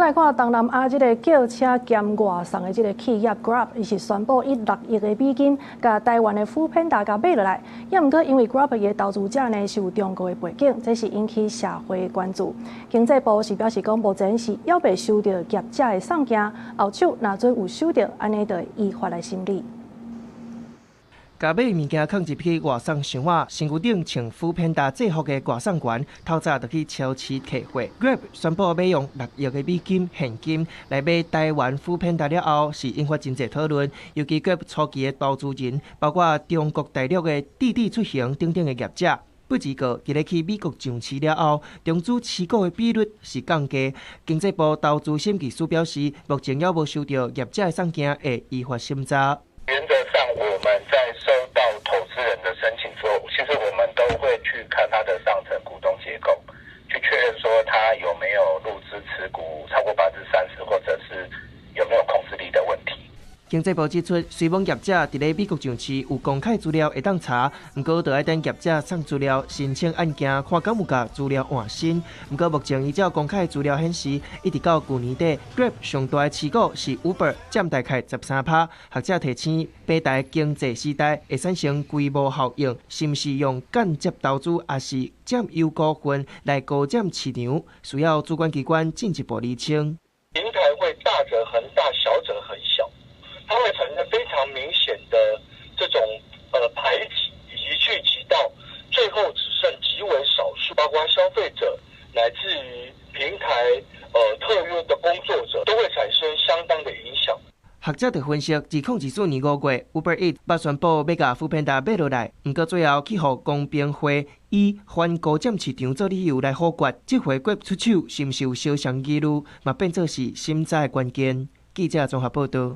來看東南亞這个叫車兼外送的這个企業 Grab，伊是宣布以6億的美金，共台灣的 foodpanda 共買落來。也毋過因為 Grab 的投資者呢是有中國的背景，這是引起社會關注。經濟部是表示講，目前是猶未收到業者的送件，後手若準有收到，按呢就會依法來審理。共買物件囥入去外送箱仔，身軀頂穿 foodpanda 制服的外送員，透早就去超市提貨。Grab 宣布欲用6億的美金現金來買台灣 foodpanda 了後，是引發真濟討論。尤其 Grab 初期的投資人，包括中國大陸的滴滴出行等等的業者。不只個佇咧去美國上市了後，中資持股的比率是降低。經濟部投資審計署表示，目前猶無收到業者的送件，會依法審查。原則上，我們在收到投資人的申請之後，其實我們都會去看他的上層股東結構，去確認說他有沒有陸資持股超過30%，或者是有沒有控制力的問題。經濟部指出，雖罔業者佇咧美國上市有公開資料會當查，毋過就愛等業者送資料申請案件，看敢有共資料換新。毋過目前依照公開資料顯示，一直到舊年底，Grab 上大的持股是 Uber，佔大概13趴。學者提醒，平台經濟時代會產生規模效應，是毋是用間接投資，抑是佔有股份來高佔市場，需要主管機關進一步釐清。平台會大者恆大，小者恆小。它會產生非常明顯的這種排擠以及聚集到最後只剩極為少數，包括消費者乃至於平台特約的工作者，都會產生相當的影響。學者就分析，2024年5月，Uber Eats 捌宣布欲共 foodpanda 買落來，毋過最後去予公平會以反高佔市場做理由來否決。這回 Grab 出手是毋是有相像疑慮，嘛變做是審查的關鍵。記者綜合報道。